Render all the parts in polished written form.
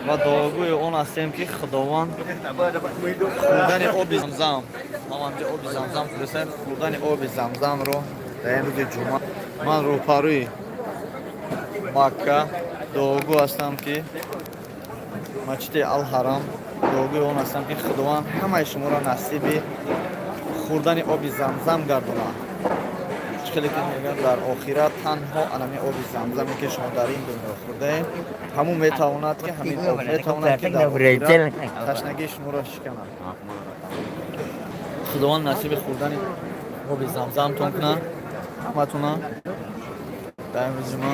Ва дуогӯи он ҳастем, ки Худованд хӯрдани оби Замзам, мо ҳамҷа оби Замзам хӯрдастем, хӯрдани оби Замзамро дар ин рӯзи ҷумъа ман рӯпарӯи Макка дуогӯ ҳастам, ки Масҷиди Алҳарам, дуогӯи он ҳастам, ки Худованд ҳамаи шуморо насиби хӯрдани оби Замзам гардонад. Чӣ хеле ки мегӯянд, дар охират танҳо анами оби Замзаме, ки шумо дар ин дунё хӯрдаем, ҳамун метавонад, ки ҳамин об метавонад, ки дар охират ташнагии шуморо шиканад. Худованд насиби хӯрдани оби Замзамтон кунад ҳаматона дар ин рӯзи ҷумъа.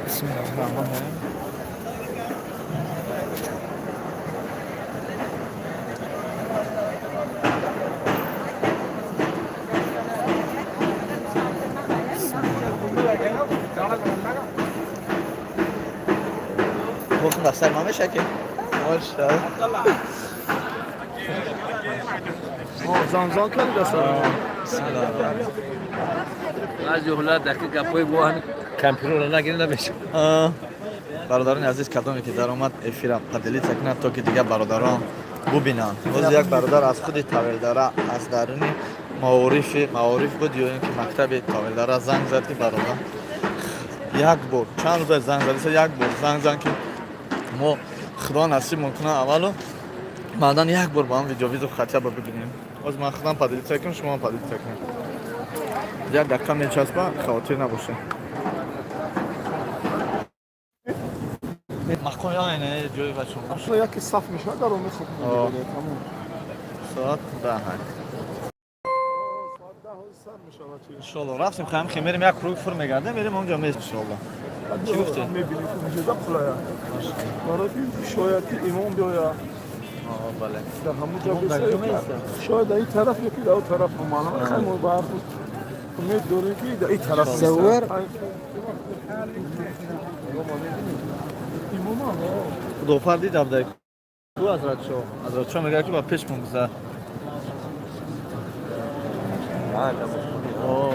Бисмиллоҳи раҳмони раҳим. Бохун дар сари ман меша, ки мошалло. Замзам кардӣ дар сари ман. Баъзи ҳолат дақиқ гапҳои мо ҳами компютерро нагирем, намешавад. Бародарони азиз, кадоме ки даромад, эфира поделиться кунад, то ки дигар бародарон бубинанд. Боз як бародар аз худи Тавелдара, аз даруни маориф буд ё ин ки мактаби Тавелдара, занг зад, ки бародар, як бор, чанд рӯза занг задиса, як бор занг зад, ки мо Худо насибмон кунад, аввалу баъдан як бор ба ҳам видеовизу хотя бы бибинем. Боз ман худам поделиться кунам, шумоам поделиться кунем. Як дақиқа мечаспа, хавотир набошед. Мақоми айне ҷои бачо. Ашо яке саф мешавад, дар он хоб тамом. Соат 10. Соат 10 ҳозир сар мешавад чи. Иншолло, рафтем, хаем, хе мерем, як круг фур мегардем, мерем онҷо мес, иншолло. Чӣ гуфтӣ? Мебинем, ки муҷиза қулая. Барои ки шояд ки имом биёяд. Бале. Дар ҳамун ҷо. Имом дар куҷо меистад? Шояд дар ин тараф ё ки дар он тараф, маълум. Хай, мо ба ҳар ҳол умед дорем, ки дар ин тараф. Завар. Имомам. Худофар дидам дар ку Ҳазратшо. Ҳазратшо мегӯяд, ки ба пешмон гузар. О.